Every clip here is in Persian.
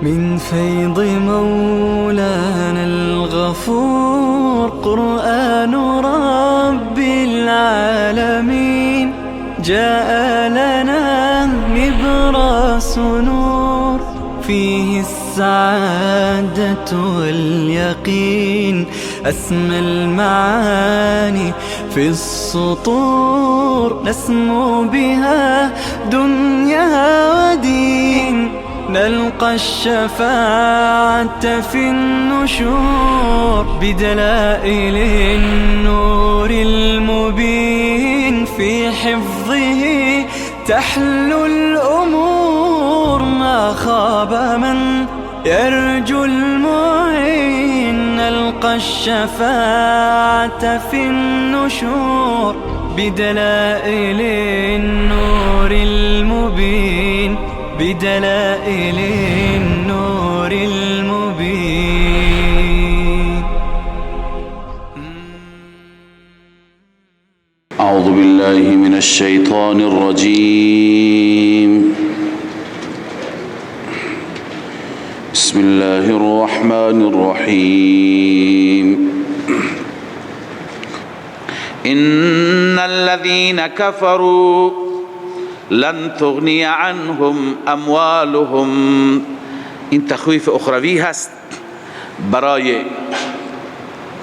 من فيض مولانا الغفور. قرآن رب العالمين جاء لنا نبراس نور، فيه السعادة واليقين، أسمى المعاني في السطور، نسمو بها دنيا ودين، نلقى الشفاعة في النشور، بدلائل النور المبين، في حفظه تحلو الأمور، ما خاب من يرجو المعين، نلقى الشفاعة في النشور، بدلائل النور المبين، بدلائل النور المبين. أعوذ بالله من الشيطان الرجيم. بسم الله الرحمن الرحيم. إن الذين كفروا لن تغنی عنهم اموالهم. این تخویف اخروی هست برای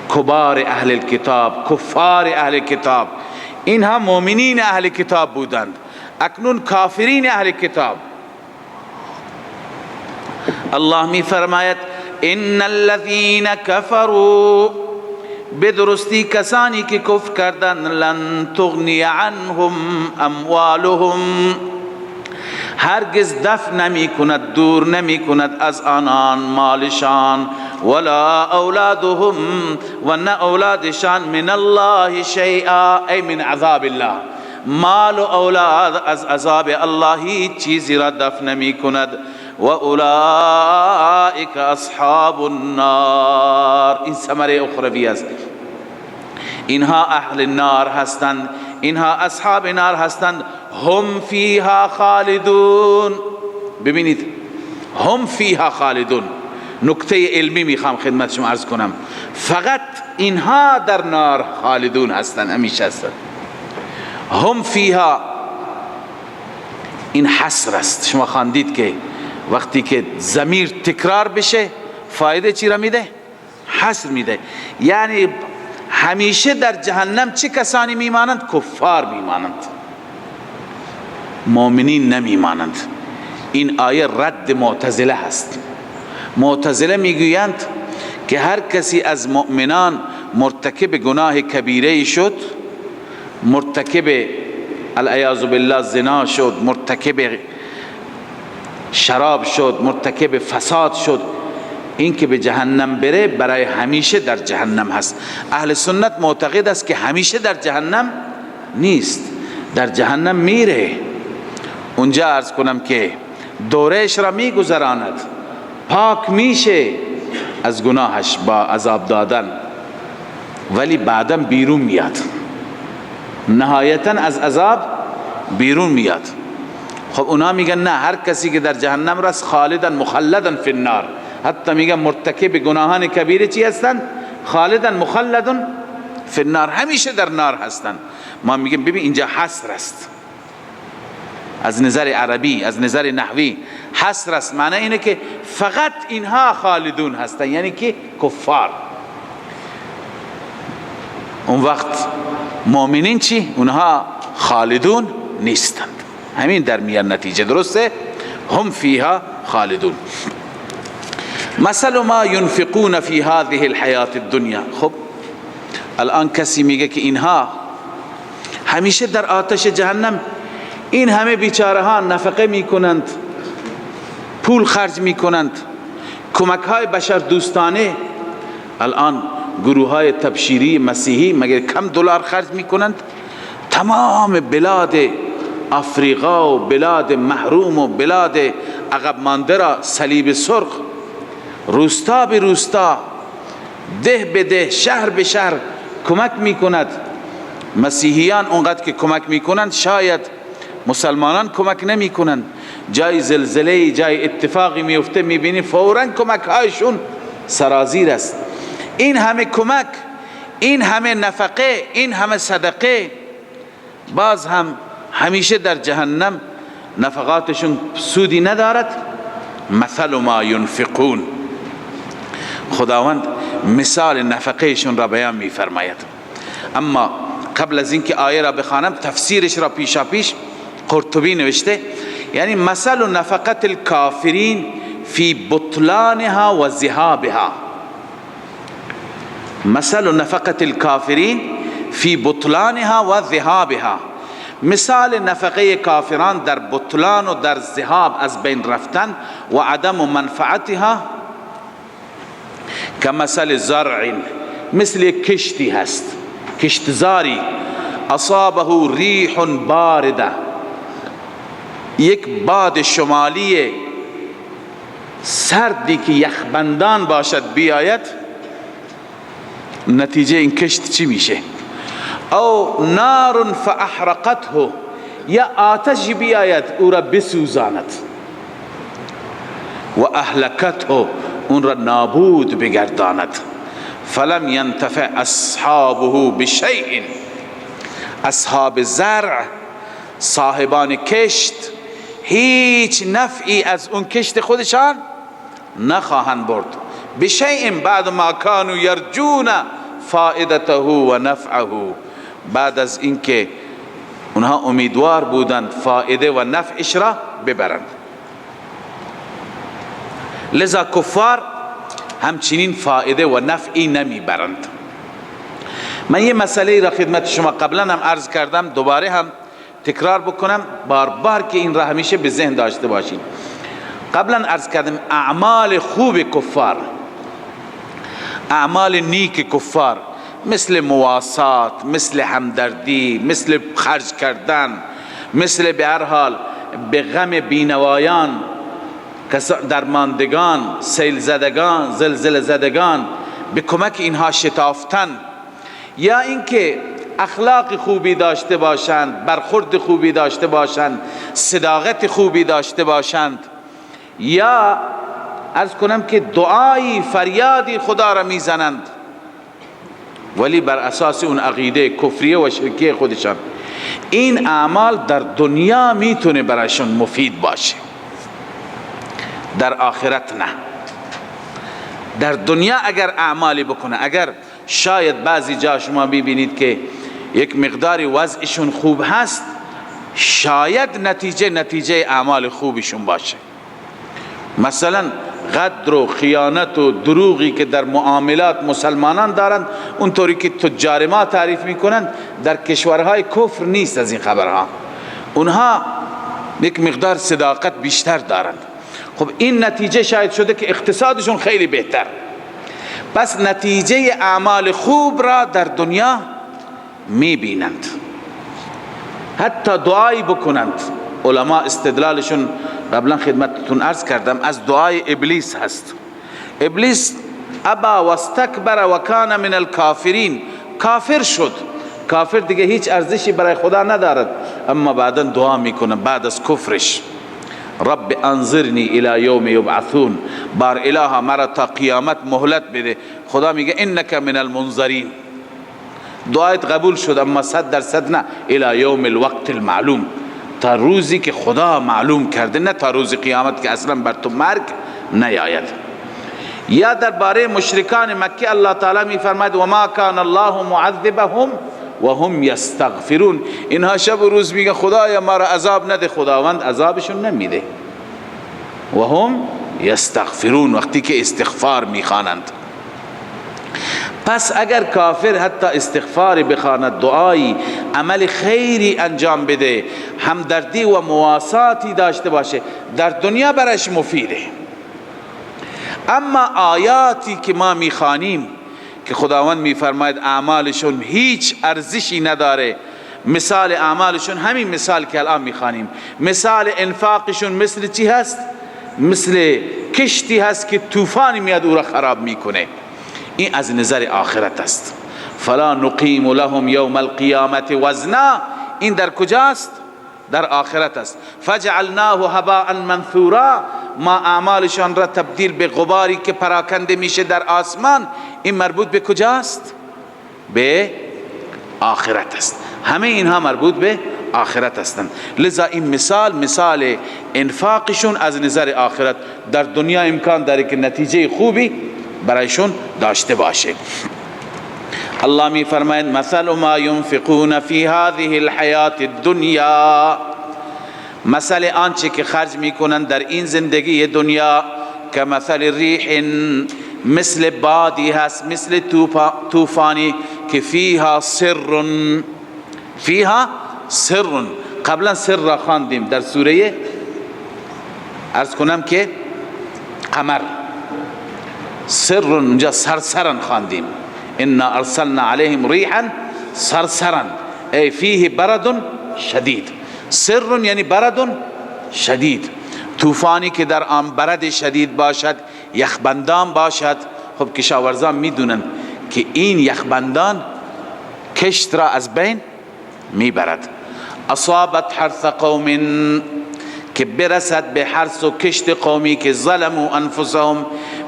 کبار اهل الکتاب، کفار اهل کتاب. اینها مؤمنین اهل کتاب بودند، اکنون کافرین اهل کتاب. الله می فرماید ان الذین کفروا، به درستی کسانی که کفر کردند، لن تغنی عنهم اموالهم، هرگز دفع نمی کند، دور نمی کند از آنان مالشان، ولا اولادهم، و نه اولادشان، من الله شیئا، ای من عذاب الله. مال و اولاد از عذاب الله هیچ چیزی را دفع نمی کند. و اولئک اصحاب النار. این ثمره اخروی است. اینها اهل نار هستند، اینها اصحاب نار هستند. هم فیها خالدون. ببینید، هم فیها خالدون، نکته علمی میخوام خدمت شما عرض کنم. فقط اینها در نار خالدون هستند، همیشه هستند. هم فیها، این حصر است. شما خواندید که وقتی که ضمیر تکرار بشه فایده چی را میده؟ حصر میده. یعنی همیشه در جهنم چه کسانی میمانند؟ کفار میمانند، مؤمنین نمیمانند. این آیه رد معتزله هست. معتزله میگویند که هر کسی از مؤمنان مرتکب گناه کبیره شد، مرتکب العیاذ بالله زنا شد، مرتکب شراب شد، مرتکب فساد شد، این که به جهنم بره برای همیشه در جهنم هست. اهل سنت معتقد است که همیشه در جهنم نیست، در جهنم میره. اونجا عرض کنم که دورش را میگذراند، پاک میشه از گناهش با عذاب دادن، ولی بعدا بیرون میاد، نهایتا از عذاب بیرون میاد. خب اونا میگن نه، هر کسی که در جهنم رست خالدن مخلدن فی النار. حتی میگن مرتکب گناهان کبیره چی هستن؟ خالدن مخلدن فی النار، همیشه در نار هستن. ما میگیم ببین اینجا حصر است، از نظر عربی، از نظر نحوی حصر است. معنی اینه که فقط اینها خالدون هستن، یعنی که کفار. اون وقت مؤمنین چی؟ اونها خالدون نیستند. همین در میان نتیجه درسته؟ هم فیها خالدون. مثل ما ينفقون فی هذه الحیات الدنیا. خب الان کسی میگه که اینها همیشه در آتش جهنم، این همه بیچاره ها نفقه میکنند، پول خرج میکنند، کمک های بشر دوستانه. الان گروه های تبشیری مسیحی مگر کم دلار خرج میکنند؟ تمام بلاد افریقا و بلاد محروم و بلاد عقب مانده را صلیب سرخ روستا به روستا، ده به ده، شهر به شهر کمک میکند. مسیحیان اونقدر که کمک میکنند شاید مسلمانان کمک نمیکنند. جای زلزله، جای اتفاقی میفته، میبینی فوراً کمک هایشون سرازیر است. این همه کمک، این همه نفقه، این همه صدقه، باز هم همیشه در جهنم نفقاتشون سودی ندارد. مثل ما ینفقون، خداوند مثال نفقهشون را بیان میفرماید. اما قبل از اینکه آیه را بخوانم تفسیرش را پیشا پیش قرطبی نوشته، یعنی مثل نفقت الکافرین فی بطلانها و ذهابها. مثل نفقت الکافرین فی بطلانها و ذهابها، مثال نفقه کافران در بطلان و در ذهاب، از بین رفتن و عدم منفعتها، کمثل زرع، مثل کشتی هست، کشتزاری، اصابه ریح بارده، یک باد شمالی سردی که یخبندان باشد بیاید، نتیجه این کشت چی میشه؟ او نار فاحرقته، یا آتش بیاید او را بسوزاند، و اهلکته، اون را نابود بگرداند. فلم ینتفع اصحابه بشیء، اصحاب زرع، صاحبان کشت، هیچ نفعی از اون کشت خودشان نخواهند برد. بشیء بعد ما کانوا یرجون فائدته و نفعه، بعد از اینکه اونها امیدوار بودند فائده و نفعش را ببرند. لذا کفار همچنین فائده و نفعی نمیبرند. من یه مسئله را خدمت شما قبلا هم عرض کردم، دوباره هم تکرار بکنم بار بار که این را همیشه به ذهن داشته باشید. قبلا عرض کردم اعمال خوب کفار، اعمال نیک کفار، مثل مواسات، مثل همدردی، مثل خرج کردن، مثل به هر حال به غم بینوایان، درماندگان، سیل زدگان، زلزله زدگان، به کمک اینها شتافتن، یا اینکه اخلاق خوبی داشته باشند، برخورد خوبی داشته باشند، صداقت خوبی داشته باشند، یا عرض کنم که دعایی فریادی خدا را میزنند ولی بر اساس اون عقیده کفریه و شرکیه خودشان، این اعمال در دنیا میتونه برایشون مفید باشه، در آخرت نه. در دنیا اگر اعمالی بکنه، اگر شاید بعضی جا شما ببینید که یک مقداری وضعشون خوب هست، شاید نتیجه اعمال خوبشون باشه. مثلا غدر و خیانت و دروغی که در معاملات مسلمانان دارند، اونطوری که تجار ما تعریف میکنند، در کشورهای کفر نیست از این خبرها. اونها یک مقدار صداقت بیشتر دارند. خب این نتیجه شاید شده که اقتصادشون خیلی بهتر. پس نتیجه اعمال خوب را در دنیا میبینند، حتی دعایی بکنند. علما استدلالشون قبلا خدمتتون عرض کردم از دعای ابلیس هست. ابلیس ابا واستکبر و کان من الکافرین، کافر شد، کافر دیگه هیچ ارزشی برای خدا ندارد، اما بعدا دعا میکنه بعد از کفرش، رب انظرنی الی یوم یبعثون، بار الها مرا تا قیامت مهلت بده. خدا میگه انک من المنظرین، دعایت قبول شد اما 100% نه، الی یوم الوقت المعلوم، تا روزی که خدا معلوم کرده، نه تا روز قیامت که اصلا بر تو مرگ نیاید. یا درباره مشرکان مکه الله تعالی میفرماید و ما کان الله معذبهم و هم یستغفرون، اینها شب و روز میگن خدایا ما را عذاب نده، خداوند عذابشون نمیده. و هم یستغفرون، وقتی که استغفار میخوانند. پس اگر کافر حتی استغفار بخواند، دعایی، عمل خیری انجام بده، همدردی و مواساتی داشته باشه، در دنیا برش مفیده. اما آیاتی که ما میخوانیم که خداوند میفرماید اعمالشون هیچ ارزشی نداره، مثال اعمالشون همین مثال که الان میخوانیم، مثال انفاقشون مثل چی هست؟ مثل کشتی هست که طوفانی میاد او را خراب میکنه. این از نظر آخرت است. فلا نقیم لهم یوم القیامت وزنا، این در کجاست؟ در آخرت است. فجعلناه هباء منثورا، ما اعمالشان را تبدیل به غباری که پراکنده میشه در آسمان. این مربوط به کجاست؟ به آخرت است. همه اینها مربوط به آخرت هستند. لذا این مثال، مثال انفاقشون از نظر آخرت، در دنیا امکان داره که نتیجه خوبی برایشون داشته باشه. الله می فرماید مثل ما ينفقون فی هذه الحیات الدنیا، مثل آنچه که خرج میکنند در این زندگی دنیا، که مثل ریح، مثل بادی هست، مثل طوفانی که فیها سر، فیها سر. قبلا سر را خواندیم در سوره، عرض کنم که قمر، سر اونجا سرسرا خواندیم، انا ارسلنا علیهم ریحا صرصرا ای فیه برد شدید. سر یعنی برد شدید، طوفانی که در آن برد شدید باشد، یخبندان باشد. خب کشاورزان میدونن که این یخبندان کشت را از بین میبرد. اصابت حرث قوم، که برسد به حرث و کشت قومی که ظلموا انفسهم،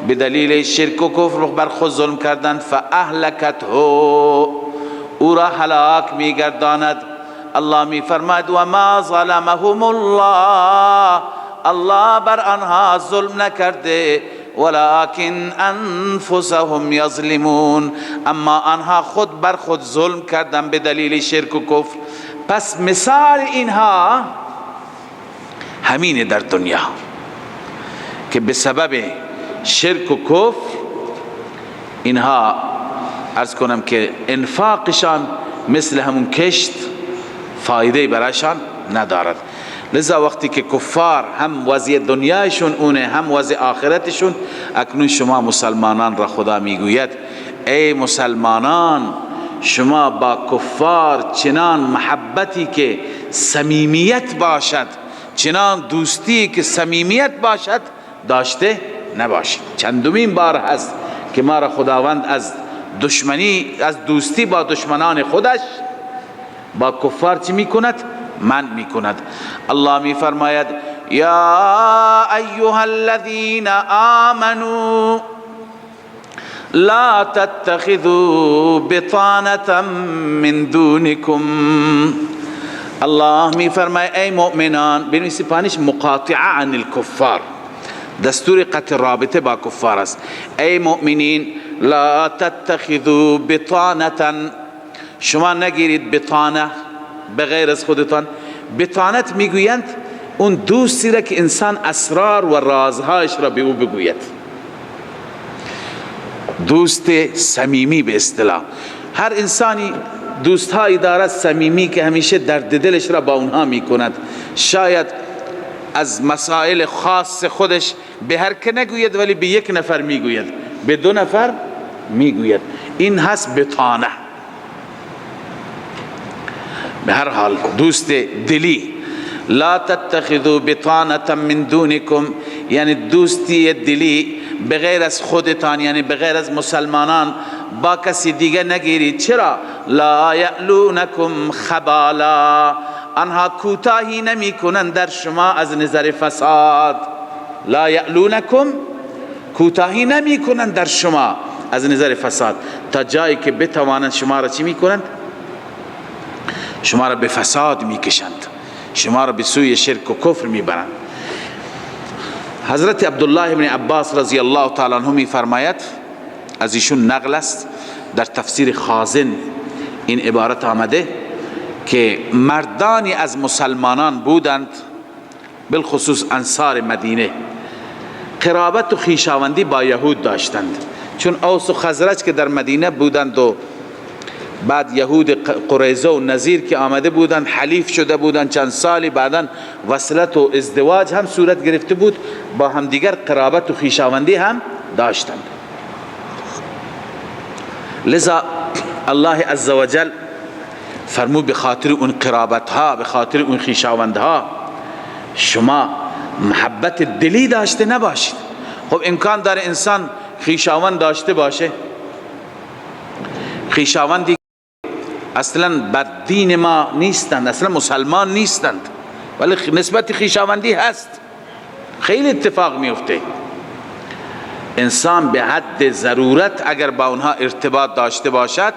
به دلیل شرک و کفر بر خود ظلم کردند، فاهلکته، او را هلاک میگرداند. الله میفرماید و ما ظلمهم الله، الله بر آنها ظلم نکرده، ولكن انفسهم یظلمون، اما آنها خود بر خود ظلم کردند به دلیل شرک و کفر. پس مثال اینها همینه در دنیا که به سبب شرک و کفر اینها، عرض کنم که انفاقشان مثل همون کشت فایده برایشان ندارد. لذا وقتی که کفار هم وضع دنیایشون اونه هم وضع آخرتشون، اکنون شما مسلمانان را خدا میگوید ای مسلمانان، شما با کفار چنان محبتی که صمیمیت باشد، چنان دوستی که صمیمیت باشد داشته نباشید. چندمین بار هست که ما را خداوند از دشمنی، از دوستی با دشمنان خودش، با کفار چی میکند؟ من میکند. الله میفرماید یا ایها الذین آمنوا لا تتخذوا بطانة من دونکم. الله میفرماید ای مؤمنان، بنویسی پانیش مقاطعه عن الکفار، دستور قطع رابطه با کفار است. ای مؤمنین لا تتخذوا بطانة، شما نگیرید بطانه بغیر از خودتان. بطانت میگویند اون دوستی را که انسان اسرار و رازهایش را به او بگوید، دوست صمیمی به اصطلاح. هر انسانی دوستهایی دارد صمیمی که همیشه درد دلش را با اونها میکند، شاید از مسائل خاص خودش به هر که نگوید ولی به یک نفر میگوید، به دو نفر میگوید. این هست بطانه. به هر حال دوست دلی، لا تتخذوا بطانة من دونکم، یعنی دوستی دلی بغیر از خودتان، یعنی بغیر از مسلمانان با کسی دیگه نگیرید. چرا؟ لا یألونکم خبالا، آنها کوتاهی نمی کنند در شما از نظر فساد. لا یألونکم، کوتاهی نمی کنند در شما از نظر فساد، تا جایی که بتوانند شما را چی می کنند؟ شما را به فساد می کشند، شما را به سوی شرک و کفر می برند. حضرت عبدالله ابن عباس رضی الله تعالی عنہ می فرماید، از ایشون نقل است در تفسیر خازن این عبارت آمده که مردانی از مسلمانان بودند، بالخصوص انصار مدینه، قرابت و خویشاوندی با یهود داشتند، چون اوس و خزرج که در مدینه بودند و بعد یهود قریظه و نظیر که آمده بودند حلیف شده بودند، چند سالی بعدا وصلت و ازدواج هم صورت گرفته بود، با هم دیگر قرابت و خویشاوندی هم داشتند. لذا الله عزوجل فرمود به خاطر اون قرابت ها، به خاطر اون خویشاوندها شما محبت دلی داشته نباشید. خب امکان داره انسان خویشاوند داشته باشه، خویشاوندی اصلا بر دین ما نیستند، اصلا مسلمان نیستند، ولی نسبت خویشاوندی هست. خیلی اتفاق میفته. انسان به حد ضرورت اگر با اونها ارتباط داشته باشد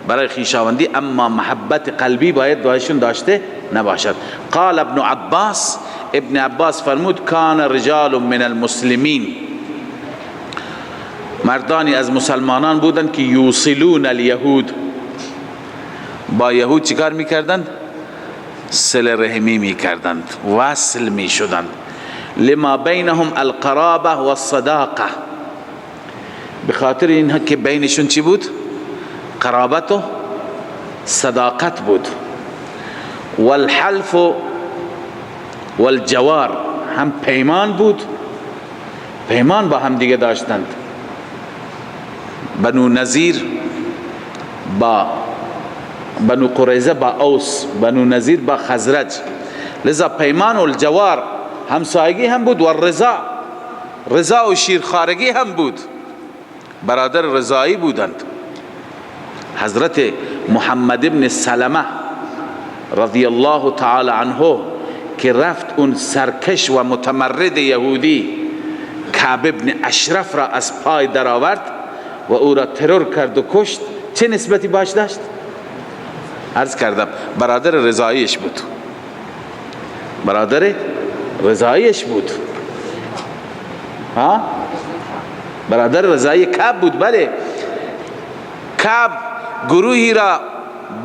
برای خویشاوندی، اما محبت قلبی باید باشون داشته نباشد. قال ابن عباس، ابن عباس فرمود کان رجال من المسلمین، مردانی از مسلمانان بودند که یوصلون الیهود، با یهود چیکار میکردند؟ صله رحمی میکردند، وصل میشدند. لما بینهم القرابه والصداقه، به خاطر اینها که بینشون چی بود؟ قرابت و صداقت بود. والحلف والجوار، هم پیمان بود، پیمان با هم دیگه داشتند. بنو نظیر با بنو قریظه با اوس، بنو نظیر با خزرج، لذا پیمان و الجوار همسایگی هم بود، و رضا، رضا و شیرخوارگی هم بود، برادر رضایی بودند. حضرت محمد ابن سلمه رضی الله تعالی عنه که رفت اون سرکش و متمرد یهودی کعب ابن اشرف را از پای درآورد و او را ترور کرد و کشت، چه نسبتی باش داشت؟ عرض کردم برادر رضاییش بود، برادر رضاییش بود، ها، برادر رضایی کعب بود. بله، کعب گروهی را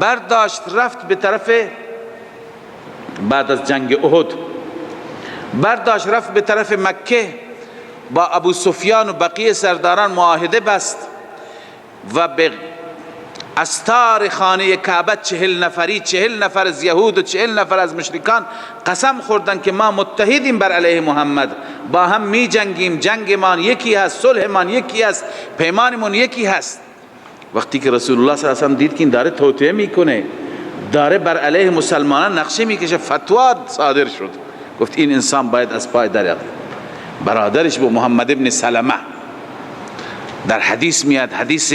برداشت رفت به طرف، بعد از جنگ احد برداشت رفت به طرف مکه، با ابو سفیان و بقیه سرداران معاهده بست و به استار خانه کعبه 40 نفری، 40 نفر از یهود و 40 نفر از مشرکان قسم خوردن که ما متحدیم بر علیه محمد، با هم می جنگیم، جنگمان یکی هست، صلحمان یکی هست، پیمانمون یکی هست. وقتی که رسول الله صلی الله علیه و آله دید که این داره توطئه میکنه، داره بر علیه مسلمانان نقشه میکشه، فتوا صادر شد، گفت این انسان باید از پای در بیاد. برادرش با محمد ابن سلمه در حدیث میاد، حدیث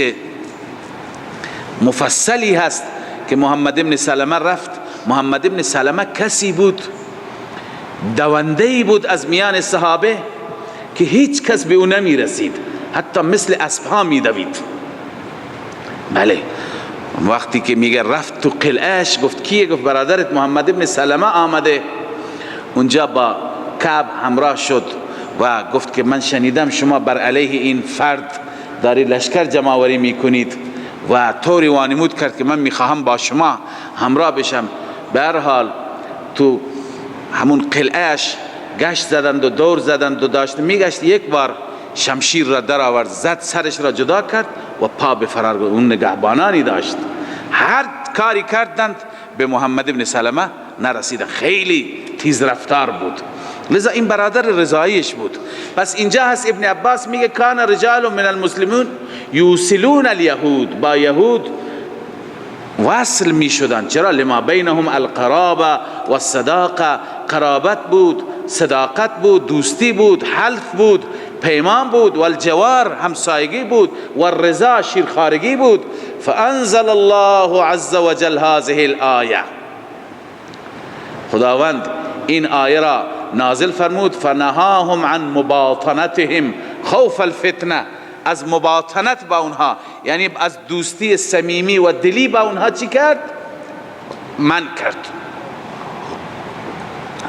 مفصلی هست که محمد ابن سلمه رفت. محمد ابن سلمه کسی بود، دونده‌ای بود از میان صحابه که هیچ کس به او نمی رسید، حتی مثل اسبها می دوید. بله، وقتی که میگه رفت تو قلعهش، گفت کیه؟ گفت برادرت محمد ابن سلمه آمده. اونجا با کعب همراه شد و گفت که من شنیدم شما بر علیه این فرد داری لشکر جمع‌آوری میکنید و طوری وانمود کرد که من میخواهم با شما همراه بشم. به هر حال تو همون قلعهش گشت زدند و دور زدند و داشت میگشت، یک بار شمشیر را در آورد، زد سرش را جدا کرد و پا به فرار. اون نگهبانانی داشت، هر کاری کردند به محمد ابن سلمه نرسیدند، خیلی تیز رفتار بود، لذا این برادر رضاییش بود. پس اینجا هست ابن عباس میگه کان رجال من المسلمون یوصلون الیهود، با یهود وصل میشدن. چرا؟ لما بینهم القرابه والصداقه، قرابت بود، صداقت بود، دوستی بود، حلف بود، پیمان بود، والجوار همسایگی بود، والرضا شیرخوارگی بود. فانزل الله عز وجل هذه الآیه، خداوند این آیه را نازل فرمود. فنهاهم عن مباطنتهم خوف الفتنه، از مباطنت با اونها، یعنی از دوستی صمیمی و دلی با اونها چی کرد؟ من کرد.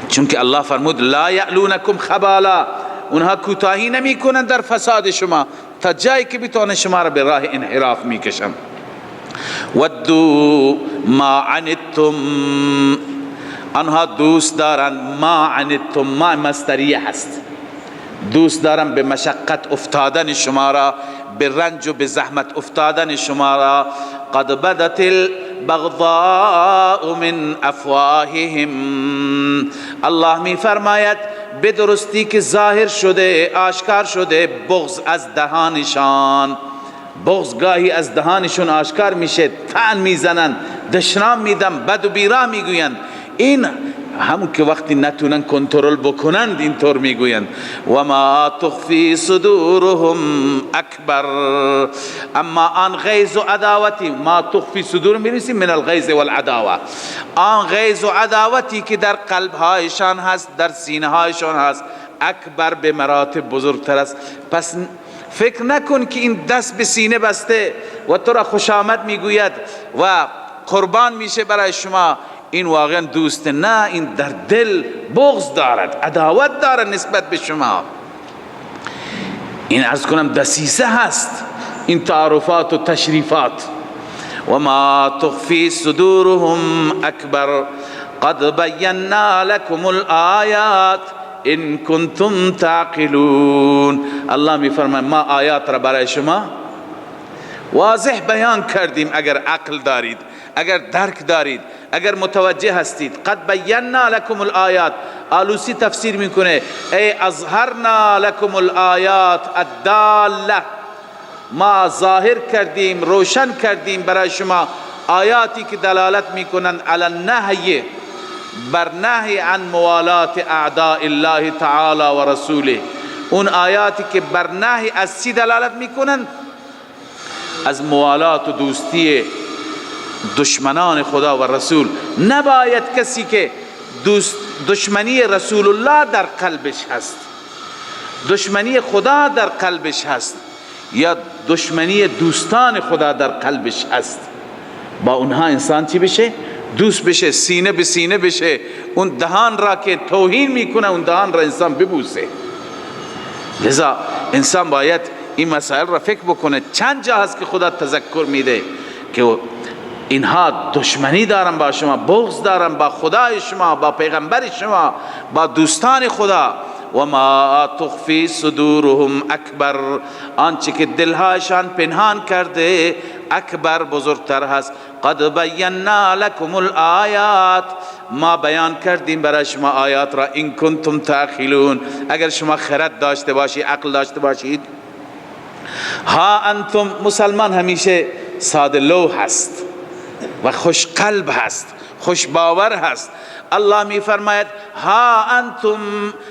چون که الله فرمود لا یعلونکم خبالا، اونها کوتاهی نمی کنند در فساد شما تا جایی که بتونه شما را به راه انحراف میکشن. ودوا ما عنتم، آنها دوست دارند، ما عنتم، ما مصدریه هست، دوست دارم به مشقت افتادن شما را، به رنج و به زحمت افتادن شما را. قد بدت البغضاء من افواههم، الله می فرماید به درستی که ظاهر شده، آشکار شده بغض از دهانشان. بغض گاهی از دهانشون آشکار میشه، طعن میزنن، دشنام میدن، بد و بیراه میگویند. این همون که وقتی نتونن کنترل بکنند اینطور میگویند. و ما تخفی صدورهم اکبر. اما آن غیظ و عداوتی، ما تخفی صدور میرسیم من الغیظ والعداوه، آن غیظ و عداوتی که در قلب هایشان هست، در سینه هایشان هست، اکبر به مراتب بزرگتر است. پس فکر نکن که این دست به سینه بسته و تو را خوش آمد میگوید و قربان میشه برای شما، این واقعا دوست نه، این در دل بغض دارد، عداوت دارد نسبت به شما. این عرض کنم دسیسه هست، این تعارفات و تشریفات. و ما تخفی صدورهم اکبر قد بینا لكم الآیات ان کنتم تعقلون. الله می فرماید ما آیات را برای شما واضح بیان کردیم، اگر عقل دارید، اگر درک دارید، اگر متوجه هستید. قد بینا لكم الآیات، آلوسی تفسیر میکنه، ای اظهرنا لكم الآیات الداله، ما ظاهر کردیم، روشن کردیم برای شما آیاتی که دلالت میکنند علی النهی، بر نهی عن موالات اعداء الله تعالی و رسوله. اون آیاتی که بر نهی از چی دلالت میکنند؟ از موالات و دوستی دشمنان خدا و رسول. نباید کسی که دشمنی رسول الله در قلبش هست، دشمنی خدا در قلبش هست، یا دشمنی دوستان خدا در قلبش هست، با اونها انسان چی بشه؟ دوست بشه، سینه به سینه بشه، اون دهان را که توهین میکنه اون دهان را انسان ببوسه. لذا انسان باید این مسائل را فکر بکنه. چند جا هست که خدا تذکر میده که اینها دشمنی دارن با شما، بغض دارن با خدای شما، با پیغمبر شما، با دوستان خدا. و ما تخفی صدورهم اکبر، آنچه که دلهایشان پنهان کرده اکبر بزرگتر هست. قد بینا لکم الآیات، ما بیان کردیم برای شما آیات را. ان کنتم تعقلون، اگر شما خرد داشته باشید، عقل داشته باشید. ها انتم، مسلمان همیشه ساده لوح هست و خوش قلب هست، خوش باور هست. الله می فرماید ها انتم،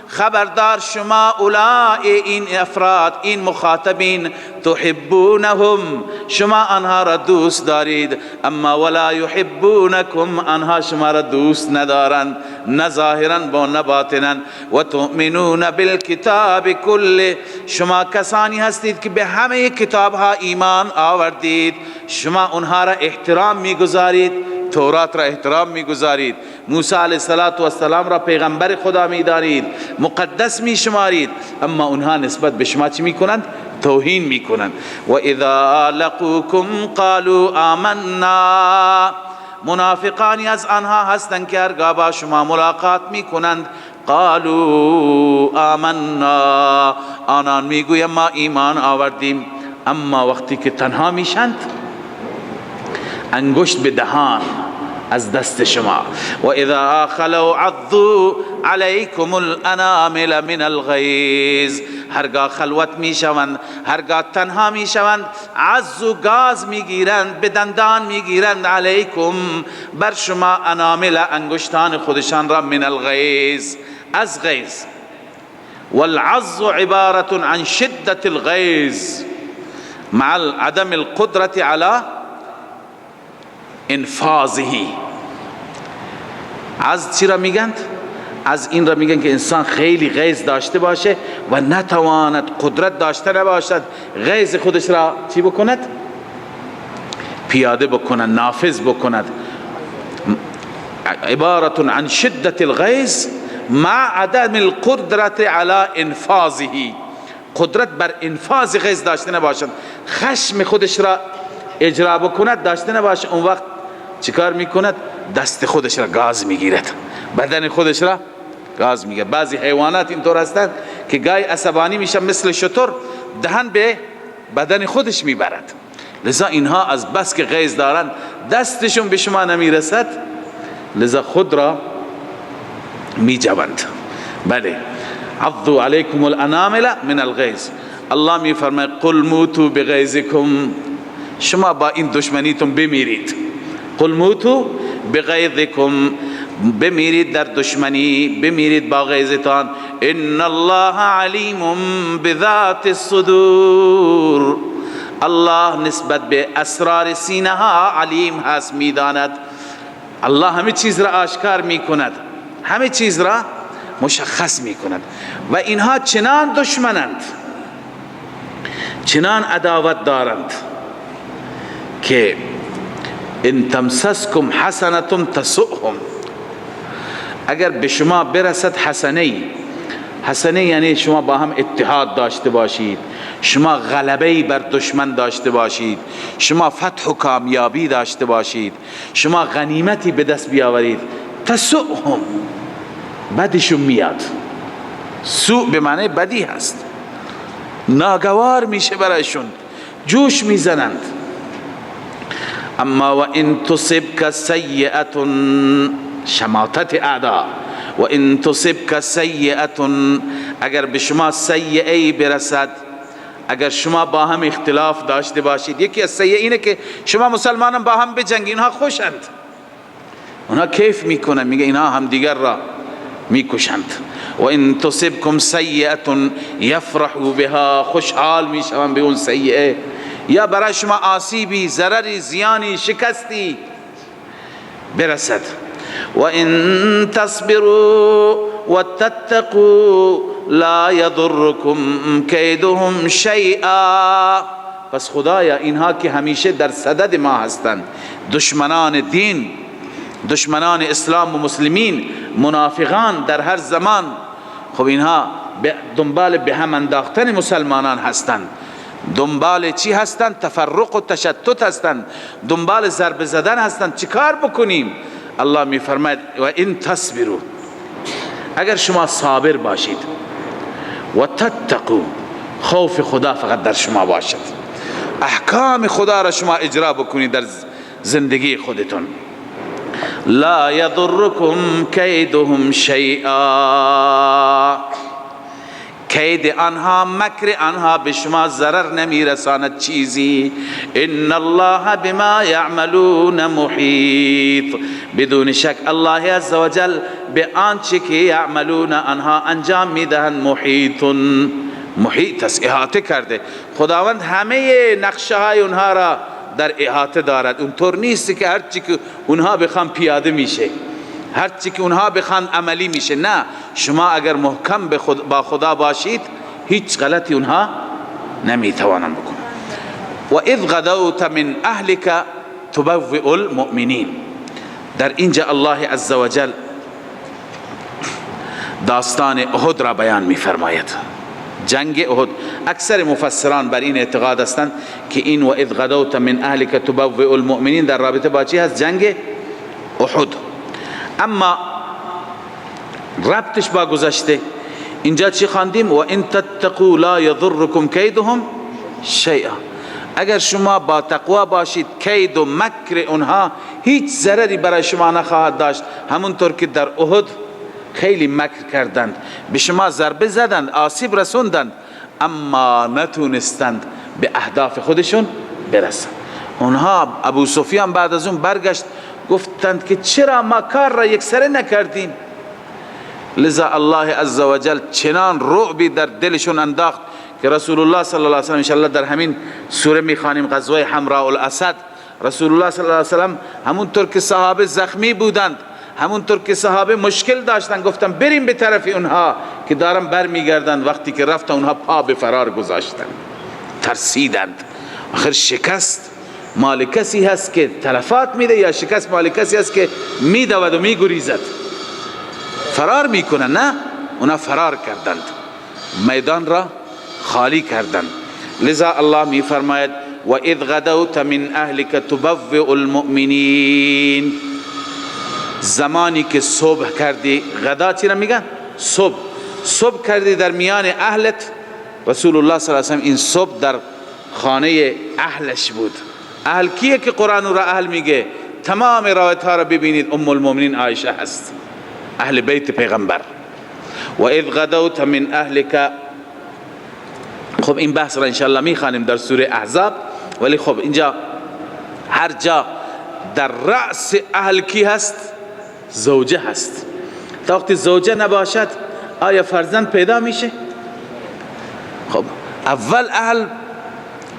خبردار شما، اولای این افراد، این مخاطبین، تحبونهم، شما آنها را دوست دارید، اما ولا یحبونکم، آنها شما را دوست ندارند، نه ظاهرا و نه باطنا. و تؤمنون بالکتاب کله، شما کسانی هستید که به همه کتاب ها ایمان آوردید، شما آنها را احترام میگذارید، تورات را احترام میگذارید، موسی علیه السلام را پیغمبر خدا میدانید، مقدس میشمارید، اما اونها نسبت به شما چی میکنند؟ توهین میکنند. و اذا لقوکم قالوا آمنا، منافقانی از آنها هستند که هرگاه با شما ملاقات میکنند، قالوا آمنا، آنان میگویند ما ایمان آوردیم، اما وقتی که تنها میشند انگشت به دهان از دست شما. و اذا خلو عضوا علیکم الانامل من الغیظ، هرگاه خلوت میشوند، هرگاه تنها میشوند، عضو گاز میگیرند، به دندان میگیرند، علیکم بر شما، انامل انگشتان خودشان را، من الغیظ از غیظ. والعض عبارة عن شدة الغیظ مع عدم القدرة على انفاذه. از چی را میگند؟ از این را میگن که انسان خیلی غیظ داشته باشه و نتواند، قدرت داشته نباشد غیظ خودش را چی بکند؟ پیاده بکند، نافذ بکند. عبارة عن شدة الغیظ مع عدم القدرة على انفاذه، قدرت بر انفاذ غیظ داشته نباشد، خشم خودش را اجرا بکند داشته نباشه. اون وقت چیکار میکند؟ دست خودش را گاز میگیرد، بدن خودش را گاز میگیرد. بعضی حیوانات اینطور هستند که گاهی عصبانی میشن، مثل شتر دهن به بدن خودش میبرد. لذا اینها از بس که غیظ دارند دستشون به شما نمیرسد، لذا خود را میجوند. بله، عضوا علیکم الانامل من الغیظ. الله میفرماید قل موتوا بغیظکم، شما با این دشمنیتون بمیرید. قل موتوا بغیظکم. بمیرید در دشمنی، بمیرید با غیظتان. ان الله علیم بذات الصدور، الله نسبت به اسرار سینه ها علیم هست، میداند. الله همه چیز را آشکار میکند، همه چیز را مشخص میکند. و اینها چنان دشمنند، چنان عداوت دارند که ان تمسسکم حسنة تسؤهم، اگر به شما برسد حسنه، حسنه یعنی شما با هم اتحاد داشته باشید، شما غلبه بر دشمن داشته باشید، شما فتح و کامیابی داشته باشید، شما غنیمتی به دست بیاورید، تسؤهم، بدشون میاد. سوء به معنی بدی هست، ناگوار میشه برایشون، جوش میزنند. اما و ان تصبک سیئة، شماتت اعدا، و ان تصبک سیئة، اگر به شما سیئه برسد، اگر شما با هم اختلاف داشته باشید، یکی از سیئه اینه که شما مسلمانان با هم بجنگید، اینها خوشند، اونها کیف میکنن، میگه اینها هم دیگر را میکشند. و ان تصبکم سیئة یفرحوا بها، خوشحال میشوند به اون سیئه. یا برای شما آسیبی، ضرری، زیانی، شکستی برسد. و ان تصبروا وتتقوا لا یضرکم کیدهم شیئا. پس خدایا اینها که همیشه در صدد ما هستند، دشمنان دین، دشمنان اسلام و مسلمین، منافقان در هر زمان، خب اینها دنبال به هم انداختن مسلمانان هستند. دنبال چی هستند؟ تفرق و تشتت هستند، دنبال ضرب زدن هستند. چیکار بکنیم؟ الله می فرماید و ان تصبروا، اگر شما صابر باشید، و تتقوا، خوف خدا فقط در شما باشد، احکام خدا را شما اجرا بکنید در زندگی خودتون، لا یضرکم کیدهم شیئا، کید آنها، مکر آنها به شما ضرر نمیرساند چیزی. ان الله بما یعملون محیط، بدون شک الله عزوجل به آنچه که یعملون آنها انجام میدهند محیط، محیط است، احاطه کرده. خداوند همه نقشه های اونها را در احاطه دارد. اونطور نیست که هرچی که اونها بخوان پیاده میشه، هرچی که اونها بخوان عملی میشه. نه، شما اگر محکم با خدا باشید هیچ غلطی اونها نمیتوانند بکنن. و اذ غدوت من اهلک تبوئ المؤمنین. در اینجا الله عزوجل داستان احد را بیان میفرماید، جنگ احد. اکثر مفسران بر این اعتقاد هستند که این و اذ غدوت من اهلک تبوئ المؤمنین در رابطه با چی هست؟ جنگ احد. اما ربطش با گذشته، اینجا چی خواندیم؟ و ان تتقوا لا یضرکم کیدهم شیئا. اگر شما با تقوا باشید کید و مکر اونها هیچ ضرری برای شما نخواهد داشت. همونطور که در احد خیلی مکر کردند، به شما ضربه زدند، آسیب رسوندند، اما نتونستند به اهداف خودشون برسند. اونها ابو سفیان بعد از اون برگشت، گفتند که چرا ما کار را یکسره نکردیم؟ لذا الله عزوجل چنان رعبی در دلشون انداخت که رسول الله صلی الله علیه وسلم، انشاءالله در همین سوره میخوانیم غزوه حمراء الاسد، رسول الله صلی الله علیه وسلم همونطور که صحابه زخمی بودند، همونطور که صحابه مشکل داشتن، گفتن بریم به طرف اونها که دارن برمیگردن. وقتی که رفتن اونها پا به فرار گذاشتن، ترسیدند. آخر شکست مال کسی هست که تلفات میده یا شکست مال کسی هست که میدود و میگریزد، فرار میکنن؟ نه، اونا فرار کردند، میدان را خالی کردند. لذا الله میفرماید و اذ غدوت من اهلک تبوئ المؤمنین. زمانی که صبح کردی، غدا چی را میگن؟ صبح. صبح کردی در میان اهلت. رسول الله صلی الله علیه و سلم این صبح در خانه اهلش بود. اهل کیه که قرآن را اهل میگه؟ تمام روایت ها را ببینید، ام المؤمنین عایشه هست، اهل بیت پیغمبر. و اذ غدوت من اهلک. خب این بحث را انشاءالله میخوانیم در سوره احزاب، ولی خب اینجا هر جا در رأس اهل کی هست؟ زوجه هست. تا وقتی زوجه نباشد آیا فرزند پیدا میشه؟ خب اول اهل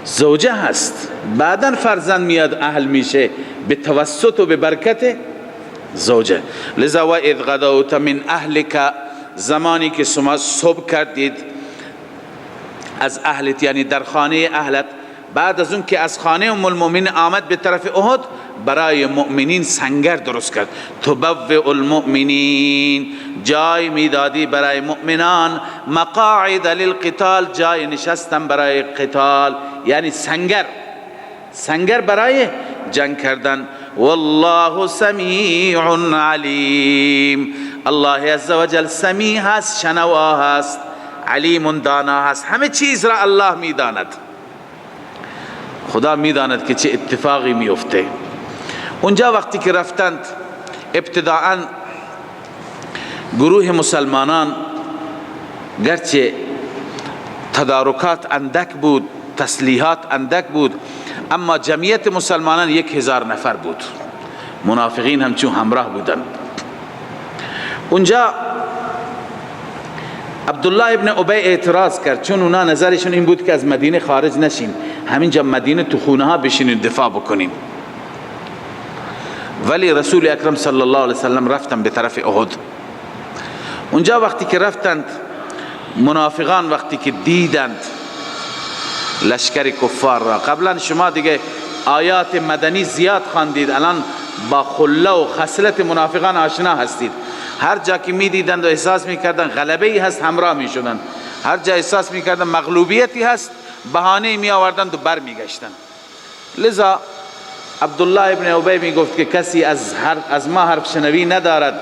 زوجه هست، بعدا فرزند میاد اهل میشه به توسط و به برکت زوجه. لذا و اذ غدوت من اهلک، زمانی که شما صبح کردید از اهلت، یعنی در خانه اهلت، بعد از اون که از خانه ام المؤمنین آمد به طرف احد، برای مؤمنین سنگر درست کرد. تبوئ المؤمنین، جای میدادی برای مؤمنان، مقاعد للقتال، جای نشستن برای قتال، یعنی سنگر، سنگر برای جنگ کردن. والله سمیع علیم، الله عزوجل سمیع هست، شنوا هست، علیم دانا هست، همه چیز را الله میداند. خدا میداند که چه اتفاقی میفته. اونجا وقتی که رفتند، ابتداعا گروه مسلمانان گرچه تدارکات اندک بود، تسلیحات اندک بود، اما جمعیت مسلمانان 1000 نفر بود. منافقین هم چون همراه بودند. اونجا عبدالله ابن ابی اعتراض کرد، چون اونا نظرشون این بود که از مدینه خارج نشیم، همینجا مدینه تو خونه ها بشینیم دفاع بکنیم. ولی رسول اکرم صلی الله علیه وسلم رفتن به طرف احد. اونجا وقتی که رفتند، منافقان وقتی که دیدند لشکر کفار را، قبلا شما دیگه آیات مدنی زیاد خواندید، الان با خله و خصلت منافقان آشنا هستید. هر جا که می دیدند و احساس می کردند غلبه ای هست، همراه می شدند. هر جا احساس می کردند مغلوبیتی هست، بهانه می آوردند و بر می گشتند. لذا عبدالله ابن ابی می گفت که کسی از ما حرف شنوی ندارد،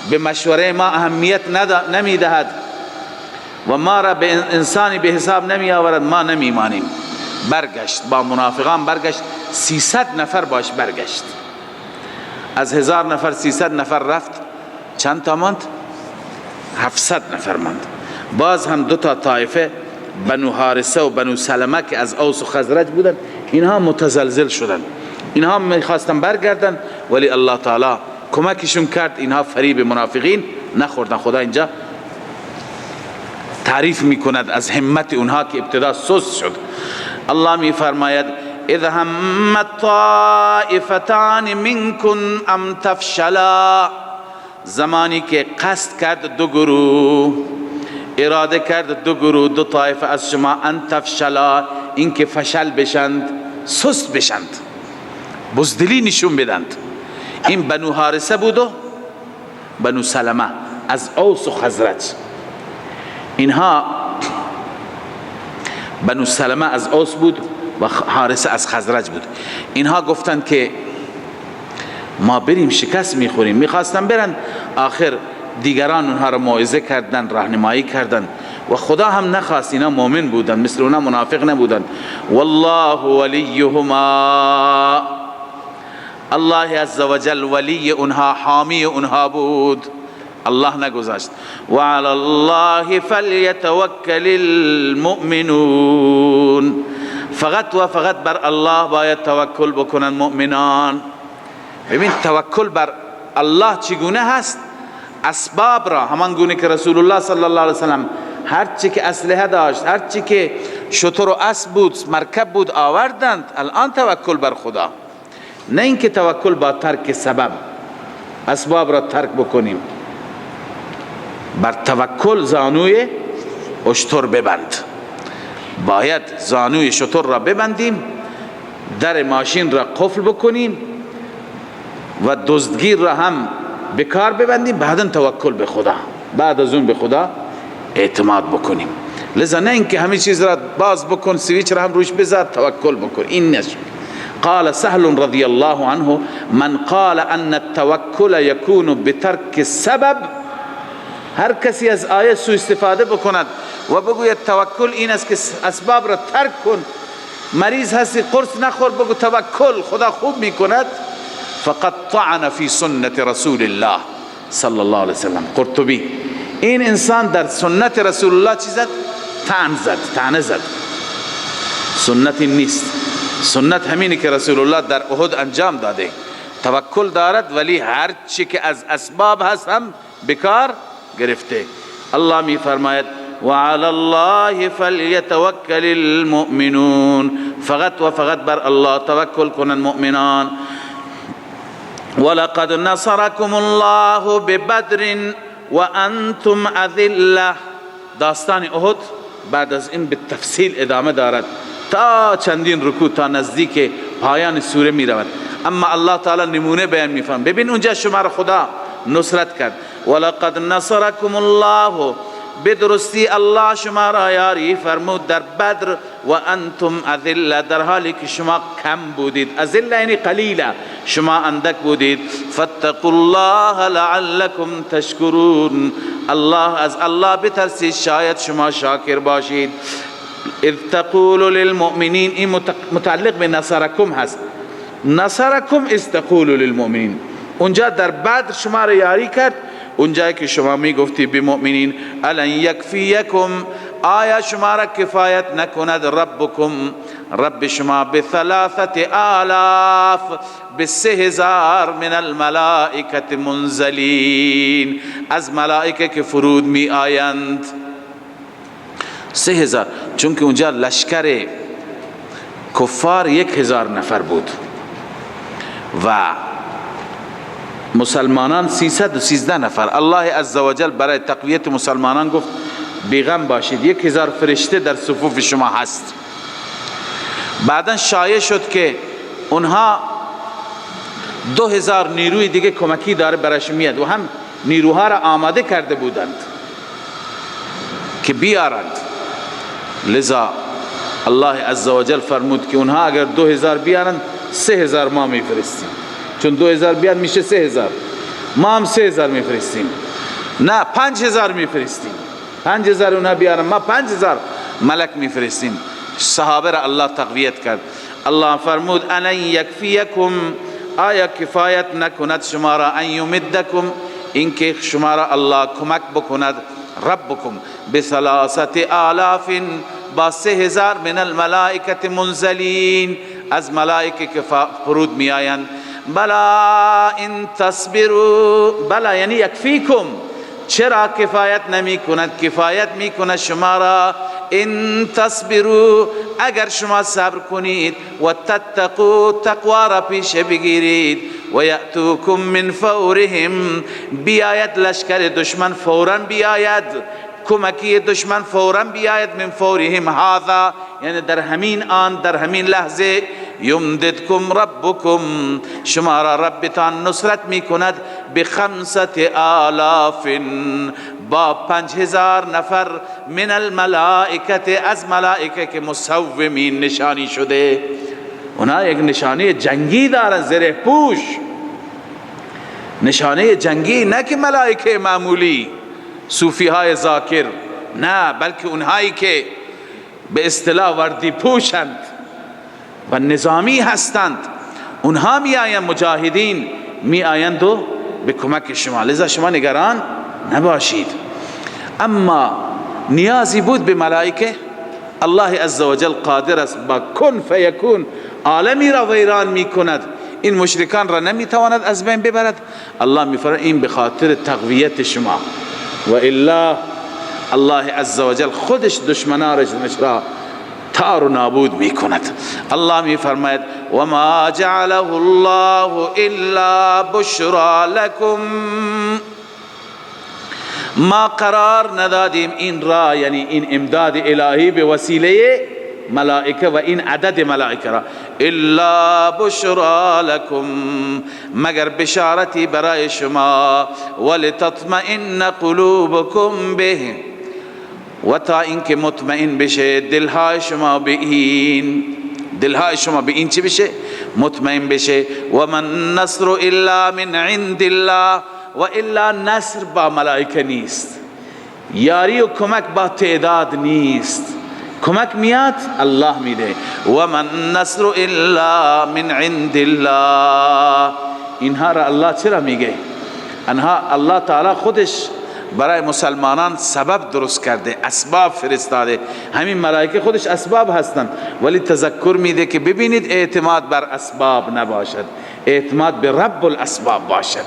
به مشوره ما اهمیت نمی دهد و ما را به انسانی به حساب نمی آورد، ما نمی مانیم. برگشت با منافقان، برگشت 300 نفر باش برگشت. از 1000 نفر 300 نفر رفت، چند تا ماند؟ 700 نفر ماند. باز هم دو تا طایفه، بنو حارثه و بنو سلمه که از اوس و خزرج بودن، اینها متزلزل شدن، اینها میخواستن برگردن، ولی الله تعالی کمکشون کرد، اینها فریب منافقین نخوردن. خدا اینجا تعریف میکند از همت اونها که ابتدا سست شد. الله میفرماید اذ همت طائفتان منکم ام تفشلا، زمانی که قصد کرد دو گروه، اراده کرد دو گروه، دو طایفه از شما، ان تفشلا، اینکه فشل بشند، سست بشند، بزدلی نشون بدند. این بنو حارثه بود و بنو سلمه از اوس و خزرج. اینها بنو سلمه از اوس بود و حارثه از خزرج بود. اینها گفتند که ما بریم شکست میخوریم، میخواستن برن، آخر دیگران اونها را موعظه کردن، راهنمایی کردن و خدا هم نخواست، اینا مؤمن بودن، مثل اونا منافق نبودن. والله ولیهما، الله عزوجل ولی اونها، حامی اونها بود، الله نگذاشت. و علی الله فلیتوکل المؤمنون، فقط و فقط بر الله باید توکل بکنن مؤمنان. ببین توکل بر الله چگونه هست؟ اسباب را، همان گونه که رسول الله صلی الله علیه وسلم هر چی که اسلحه داشت، هر چی که شتر و اسب بود، مرکب بود، آوردند. الان توکل بر خدا، نه اینکه توکل با ترک سبب، اسباب را ترک بکنیم. بر توکل زانوی اشتر ببند، باید زانوی شتر را ببندیم، در ماشین را قفل بکنیم و دزدگیر را هم به کار ببندیم، بعدا توکل به خدا، بعد از اون به خدا اعتماد بکنیم. لذا نه اینکه همه چیز را باز بکن، سویچ را هم روش بذار، توکل بکن، این نشد. قال سهل رضی الله عنه من قال ان التوکل یکون بترک السبب، هر کسی از آیه سوء استفاده بکند و بگوید توکل این است که اسباب را ترک کن، مریض هستی قرص نخور، بگو توکل خدا خوب میکند، فقد طعن فی سنت رسول الله صلی الله علیه وسلم. قرطبی این انسان در سنت رسول الله چی زد؟ طعن زد، طعنه زد. سنت نیست، سنت همینی که رسول الله در احد انجام داده. توکل دارد ولی هر چی که از اسباب هست هم بکار گرفته. الله می فرماید وعلى الله فلیتوکل المؤمنون، فقط و فقط بر الله توکل کنند مؤمنان. ولقد نصركم الله ببدر وانتم اذله. داستان احد بعد از این به تفصیل ادامه دارد تا چندین رکوع، تا نزدیک پایان سوره می رود. اما الله تعالی نمونه بیان می فرماید. ببین اونجا شما را خدا نصرت کرد. ولقد نصركم الله، بدرستی الله شما را یاری فرمود در بدر، و انتم اذله، در حالی که شما کم بودید. اذله یعنی قلیله، شما اندک بودید. فاتقوا الله لعلکم تشکرون، الله از الله بترسید شاید شما شاکر باشید. اذ تقول للمؤمنین، این متعلق به نصرکم هست. نصرکم اذ تقول للمؤمنین، اونجا در بدر شما را یاری کرد، اونجایی که شما می گفتی به مؤمنین الن یکفیکم، آیا شما را کفایت نکند ربکم، رب شما، بثلاثة آلاف، ب3000 من الملائکة منزلین، از ملائکه که فرود می آیند. 3000، چون که اونجا لشکر کفار 1000 نفر بود و مسلمانان 313 نفر. الله عزوجل برای تقویت مسلمانان گفت بیغم باشید، 1000 فرشته در صفوف شما هست. بعدا شایع شد که اونها 2000 نیروی دیگه کمکی داره برش میاد و هم نیروها را آماده کرده بودند که بیارند. لذا الله عزوجل فرمود که اونها اگر 2000 بیارند 3000 ما میفرستیم، چون 2000 بیاد میشه 3000، ما هم 3000 میفرستیم، نه 5000 میفرستیم، 5000 اونها بیارن ما 5000 ملک میفرستیم. صحابه را الله تقویت کرد. الله فرمود الن یکفیکم، آیا کفایت نکند شما را، ان یمدکم، اینکه شما را الله کمک بکند، ربکم بثلاثة آلاف، با 3000 من الملائکة منزلین، از ملائکه که فرود می آیند. بلا ان تصبروا، بلا یعنی یکفیکم، چرا کفایت نمی کند؟ کفایت می کند شما را. ان تصبروا، اگر شما صبر کنید، و تتقوا، تقوا را پیش بگیرید، و یأتوکم من فورهم، بیاید لشکر دشمن فوراً بیاید، کمکی دشمن فوراً بیاید، من فورهم هذا، یعنی در همین آن، در همین لحظه، یمددکم ربکم، شما را ربتان نصرت می کند، ب5,000، با 5000 نفر، من الملائکة، از ملائکه که مسومین، نشانی شده. اونا یک نشانی جنگی دارن، زره پوش، نشانه جنگی، نه که ملائکه معمولی صوفی های ذاکر، نه، بلکه اونهایی که به اصطلاح وردی پوشند و نظامی هستند، اونها می آیند، مجاهدین می آیند و به کمک شما. لذا شما نگران نباشید. اما نیازی بود به ملائکه؟ الله عزوجل قادر است با کن فیکون عالمی را ویران می کند، این مشرکان را نمی تواند از بین ببرد. الله می فرماید این به خاطر تقویت شما، و الا الله عزوجل خودش دشمنانش را تار و نابود می کند. الله می فرماید و ما جعله الله الا بشرا لکم، ما قرار ندادیم این را، یعنی این امداد الهی به وسیله ملائکه و این عدد ملائکه را، الا بشرا لکم، مگر بشارتی برای شما، ولتطمئن قلوبکم به، و تا اینکه مطمئن بشه دلهای شما به این، دلهای شما به این چی بشه؟ مطمئن بشه. و من نصر الا من عند الله، و الا نصر با ملائکه نیست، یاری و کمک با تعداد نیست، کمک میاد الله میده. و من نصر الا من عند الله، اینها را الله چرا میگه؟ انها الله تعالی خودش برای مسلمانان سبب درست کرده، اسباب فرستاده. همین ملائکه خودش اسباب هستند، ولی تذکر میده که ببینید اعتماد بر اسباب نباشد، اعتماد به رب الاسباب باشد.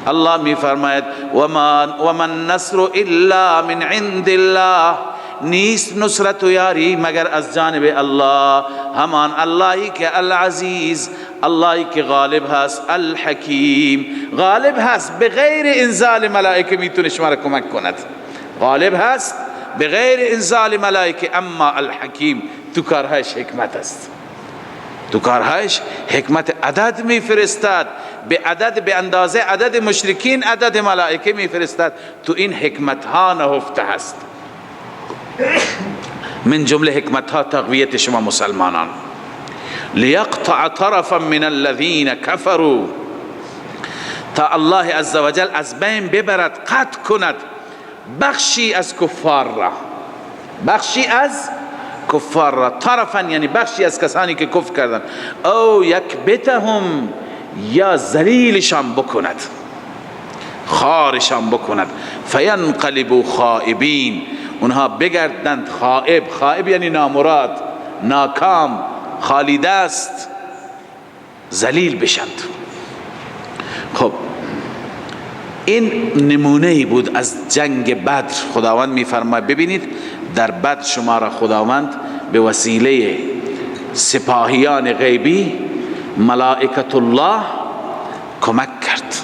الله می فرماید وما النصر الا من عند الله، نیست نصرت و یاری مگر از جانب الله، همان اللهی که العزیز، اللهی که غالب هست، الحکیم، غالب هست بغیر انزال ملائکه میتونه شما را کمک کند، غالب هست بغیر انزال ملائکه، اما الحکیم تو کارهایش حکمت است، تو کارهایش حکمت. عدد میفرستد به عدد، به اندازه عدد مشرکین عدد ملائکه میفرستد، تو این حکمت ها نهفته هست. من جمله حکمت ها تقویت شما مسلمانان. لیقطع طرفا من الذین كفروا، تا الله عزوجل از بین ببرد، قطع کند بخشی از کفار را، بخشی از کفار را، طرفا یعنی بخشی از کسانی که کفر کردند، او یکبتهم، یا ذلیلشان بکند، خارشان بکند، فینقلبوا خائبین، اونها بگردند خائب، خائب یعنی نامراد، ناکام، خالی دست، ذلیل بشند. خب این نمونه بود از جنگ بدر. خداوند میفرماید ببینید در بدر شما را خداوند به وسیله سپاهیان غیبی ملائکت الله کمک کرد.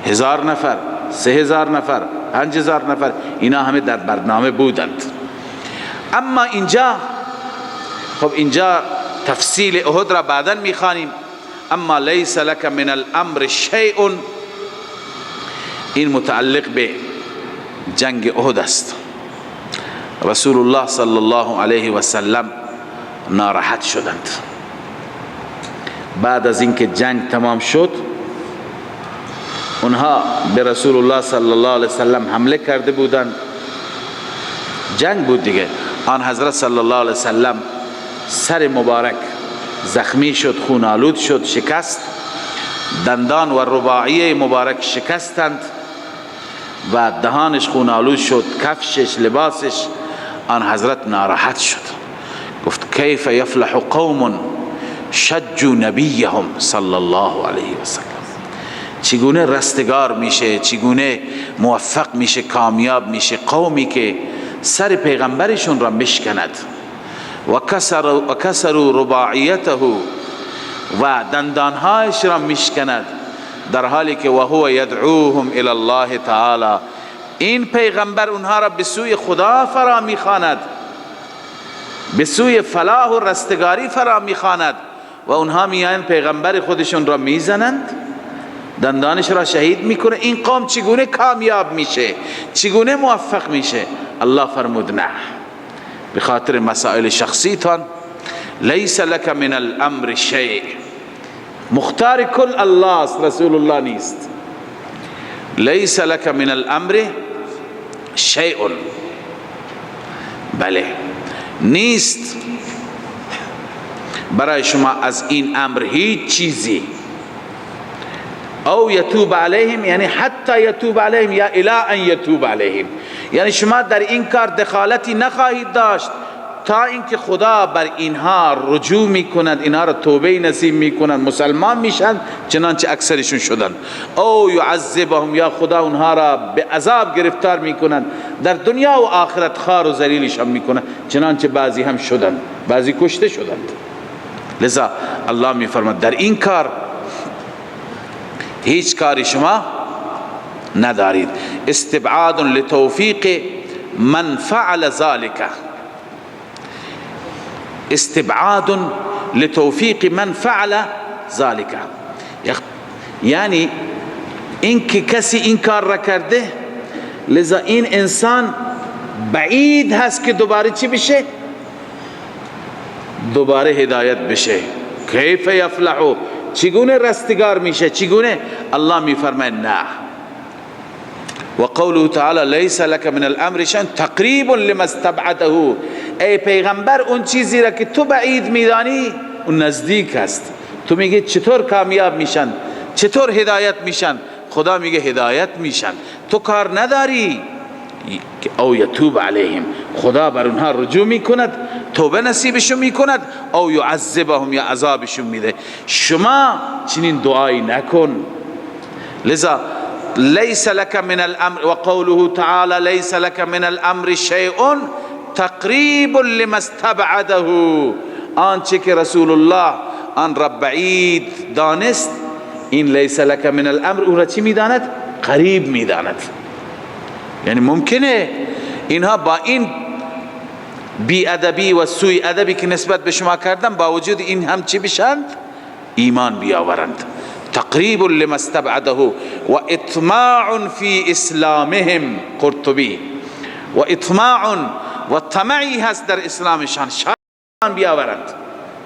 1000 نفر، 3000 نفر، 5000 نفر، اینا همه در برنامه بودند. اما اینجا، خب اینجا تفصیل احد را بعدا میخوانیم. اما لیس لک من الامر شیء، این متعلق به جنگ احد است. رسول الله صلی الله علیه و سلم ناراحت شدند بعد از اینکه جنگ تمام شد. اونها به رسول الله صلی الله علیه و سلم حمله کرده بودند، جنگ بود دیگه. آن حضرت صلی الله علیه و سلم سر مبارک زخمی شد، خون آلود شد، شکست، دندان و رباعیه مبارک شکستند و دهانش خون آلود شد، کفشش، لباسش. آن حضرت ناراحت شد، گفت کیف یفلح قوم شجوا نبیهم صلی الله علیه و سلم، چگونه رستگار میشه، چگونه موفق میشه، کامیاب میشه قومی که سر پیغمبرشون را مشکند، و کسروا رباعیته، و دندانهایش را مشکند، در حالی که و هو یدعوهم الی الله تعالی، این پیغمبر اونها را به سوی خدا فرا میخواند، به سوی فلاح و رستگاری فرا میخواند، و اونها میان پیغمبر خودشون را میزنند، دندانش را شهید میکنه. این قوم چگونه کامیاب میشه، چگونه موفق میشه؟ الله فرمود نه، به خاطر مسائل شخصی تان، لیس لک من الامر شیء، مختار کل الله است، رسول الله نیست. لیس لک من الامر شیء، بله نیست برای شما از این امر هیچ چیزی. او یتوب علیهم، یعنی حتی یتوب علیهم یا الی ان یتوب علیهم، یعنی شما در این کار دخالتی نخواهید داشت تا اینکه خدا بر اینها رجوع میکند، اینها را توبه نصیب میکند، مسلمان میشن، چنانچه اکثرشون شدن. او یعذبهم، یا خدا اونها را به عذاب گرفتار میکنند در دنیا و آخرت، خار و ذلیلشان میکنند، چنانچه بعضی هم شدن، بعضی کشته شدند. لذا الله میفرماد در این کار هیچ کاری شما ندارید. استبعاد لتوفیق من فعل ذلك، استبعاد لتوفیق من فعل ذلك، یعنی اینکه کسی این کار را کرده، لذا این انسان بعید هست که دوباره چی بشه؟ دوباره هدایت بشه. کیف یفلحو، چگونه رستگار میشه، چگونه؟ الله میفرماید نه. و قوله تعالی لیس لك من الامر شیء تقریب لما استبعده، ای پیغمبر اون چیزی را که تو بعید میدانی اون نزدیک است. تو میگی چطور کامیاب میشن، چطور هدایت میشن؟ خدا میگه هدایت میشن، تو کار نداری. او یتوب علیهم، خدا بر اونها رجوع میکند، توبه نصیبشون میکند، او یعذبهم، یا عذابشون میده. شما چنین دعایی نکن. لذا لیس لك من الامر، و قوله تعالی لیس لك من الامر شیء تقریب لما استبعده، آنچه که رسول الله آن را بعید دانست، این لیس لك من الامر او را چی میداند؟ قریب میداند. یعنی ممکنه اینها با این بی ادبی و سوی ادبی که نسبت به شما کردن، با وجود این هم چی بشند؟ ایمان بیاورند. تقریب لما استبعده و اطماع فی اسلامهم، قرطبی، و اطماع و طمعی هست در اسلامشان، شاید بیاورند،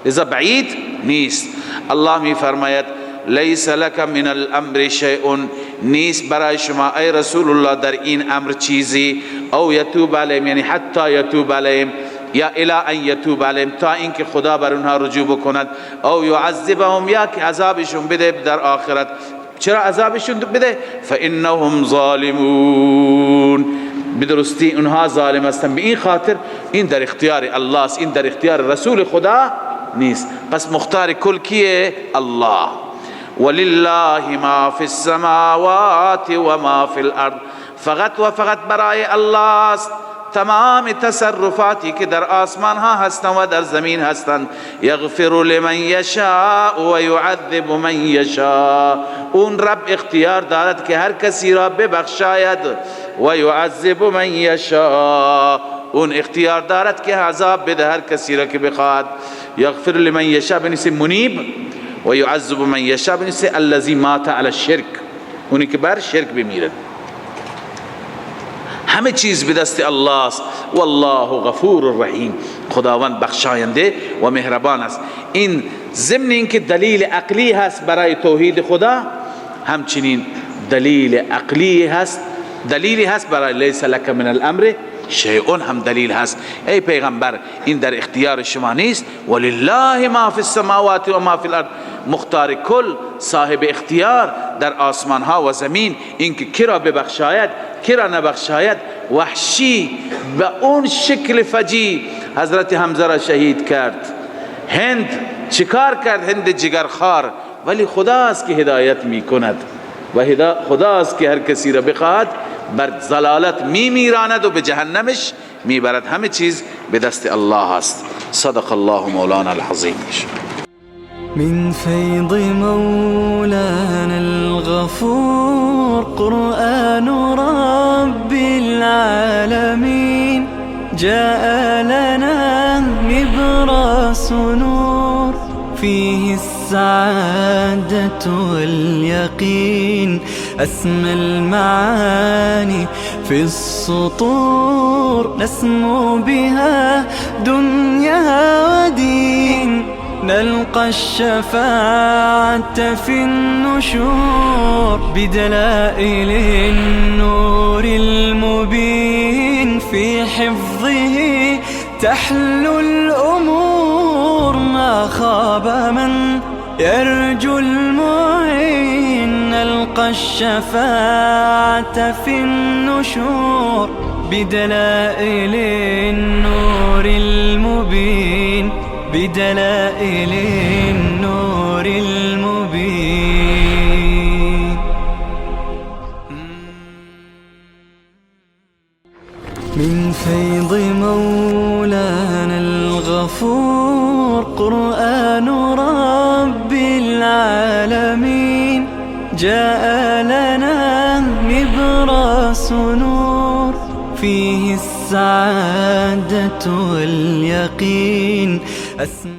لذا بعید نیست. الله می فرماید لیس لک من الامر شیء، نیست برای شما ای رسول الله در این امر چیزی، او یتوب علیهم، یعنی حتی یتوب علیهم، یا الی ان یتوب علیهم، تا اینکه خدا بر اونها رجوع بکند، او یعذبهم، یا که عذابشون بده در آخرت. چرا عذابشون بده؟ فانهم ظالمون، بدرستی اونها ظالم هستند. به این خاطر این در اختیار الله است، این در اختیار رسول خدا نیست. پس مختار کل کیه؟ الله. ولله ما فی السماوات و ما فی الارض، فقط و فقط برای الله است تمام تصرفاتی که در آسمان ها هستند و در زمین هستند. یغفر لمن یشاء و یعذب من یشاء، اون رب اختیار دارد که هر کسی را ببخشاید، و یعذب من یشاء، اون اختیار دارد که عذاب بده هر کسی را که بخواد. یغفر لمن یشاء بنیس منیب، و یعذب من یشاء بنیس الذی مات علی الشرک، اونی که بر شرک بمیرد. همه چیز به دست الله است. والله غفور رحیم، خداوند بخشاینده و مهربان است. این ضمن اینکه دلیل عقلی هست برای توحید خدا، همچنین دلیل عقلی هست، دلیلی هست برای لیس لک من الامر شیء، هم دلیل هست. ای پیغمبر این در اختیار شما نیست. ولله ما فی السماوات و ما فی الارض، مختار کل، صاحب اختیار در آسمان ها و زمین، اینکه کرا ببخشاید کرا نبخشاید. وحشی به اون شکل فجی حضرت حمزه را شهید کرد. هند چیکار کرد؟ هند جگرخوار، ولی خداست که هدایت میکند و خداست که هر کسی را بخواهد بر ضلالت میمیراند و به جهنمش میبرد. همه چیز به دست الله است. صدق الله مولانا العظیم. من فیض مولانا الغفور قرآن رب العالمین جاء لنا نبراس نور فيه السعادة واليقين أسمى المعاني في السطور نسمو بها دنيا ودين نلقى الشفاعة في النشور بدلائل النور المبين في حفظه تحلو الأمور ما خاب من يرجو المعين نلقى الشفاعة في النشور بدلائل النور المبين بدلائل النور المبين. من فيض مولانا الغفور قرآن رب العالمين جاء لنا نبراس نور فيه السعادة واليقين.